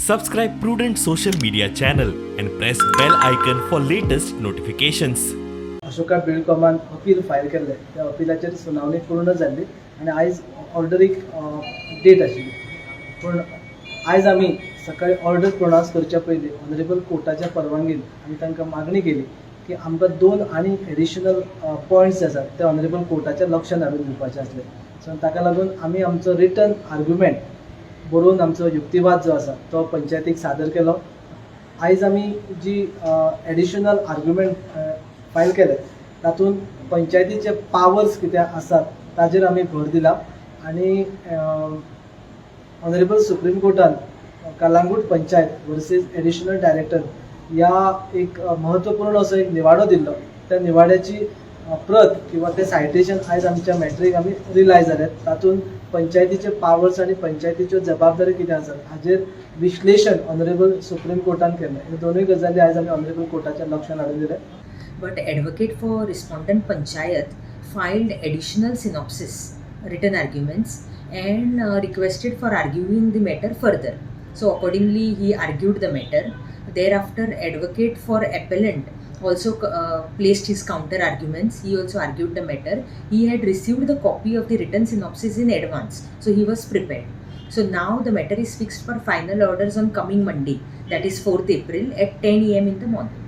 Subscribe Prudent social media channel and press bell icon for latest notifications. Ashoka बिल्डकॉमान appeal file केल्लें. त्या अपिलाचेर सुनावणी पूर्ण जाल्ली आनी आयज ऑर्डरीक डेट आशिल्ली. पूण आयज आमी सकाळी ऑर्डर प्रोनावन्स करच्या पयलीं ऑनरेबल कोर्टाच्या परवानगीन आमी तांकां मागणी केली की आमकां दोन आनी एडिशनल पॉयंट्स जे आसात ते ऑनरेबल कोर्टाच्या लक्षांत हाडून दिवपाचे आसले. सो ताका लागून आमी आमचो रिटन आर्ग्युमेंट बरोवन आमचो युक्तिवाद जो आसा तो पंचायतीक सादर केलो. आयज आमी जी एडिशनल आर्ग्युमेंट फायल केले, तातूंत पंचायतीचे पावर्स कितें आसात ताजेर आमी भर दिला आनी ऑनरेबल सुप्रीम कोर्टान Calangute panchayat versus additional director ह्या एक म्हत्वपूर्ण असो एक निवाडो दिल्लो. त्या निवाड्याची प्रत किंवा ते सायटेशन आयज आमच्या मॅटरीक आमी रिलाय जाले. तातूंत पंचायतीचे पावर्स आनी पंचायतीच्यो जबाबदारी कितें आसात हाजेर विश्लेशण ऑनरेबल सुप्रीम कोर्टान केलें. ह्यो दोनूय गजाली आयज आमी ऑनरेबल कोर्टाच्या लक्षांत हाडून दिले. But advocate for respondent panchayat filed additional synopsis, written arguments, and requested for arguing the matter further. So accordingly he argued the matter. Thereafter, advocate for appellant also placed his counter arguments. He also argued the matter. He had received the copy of the written synopsis in advance, so he was prepared. So now the matter is fixed for final orders on coming Monday, that is 4th April at 10 a.m. in the morning.